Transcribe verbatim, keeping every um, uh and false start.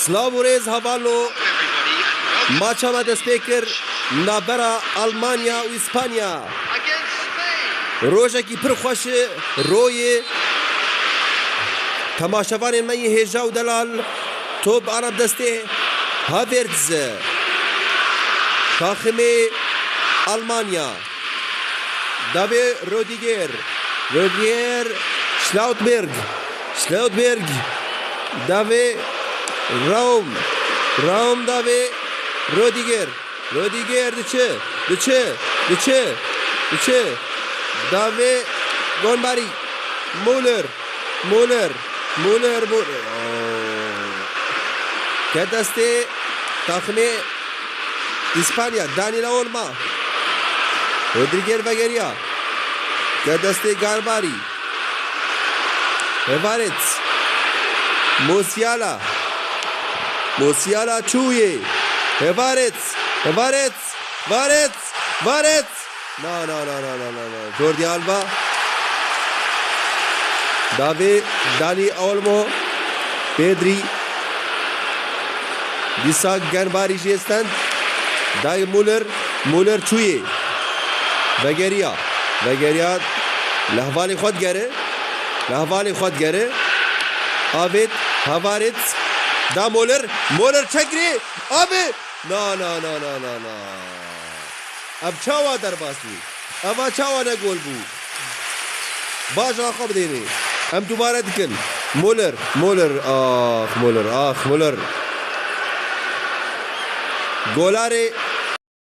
Silav û rêz hevalno. Maça me dest pê kir navbera Almanya û Îspanya. Rojekî pir xweş e, royê temaşevanên me yê hêja û delal top ana destê Havertz. Taximê Almanya. Davê Rodiger. Rodiger. Schlotterbeck. Schlotterbeck. Davê Raum. Raum davê Rodiger. Rodiger diçe. Diçe. Diçe. Diçe. Davê Gonbarî. Muller. Muller. Muller. Muller. Ke destê taximê Îspanya, Daniel Olmo. Rodriguez vegeriya. Ke destê Garbarî. Hevarets. Musiala. Musiala çûyê. Hevarets. Hevarets. Varets. Varets. Na, na, na, na, na, na, na. Jordi Alba. Davê Dani Olmo. Pedri. Dîsa Genbarî jê stend. Dayê Muller. Muller çûyê. Vegeriya. Vegeriya. Li hevalê xwe digere. Li hevalê xwe digere. Avêt. Havarêt. Da Muller. Muller çekirê. Avê. Na, na, na, na, na, na. Ev çawa derbas bû? Eva çawa ne gol bû? Bajar xwe bidênê. Em dubare dikin. Muller, Muller, ax Muller, ax Muller. Golarê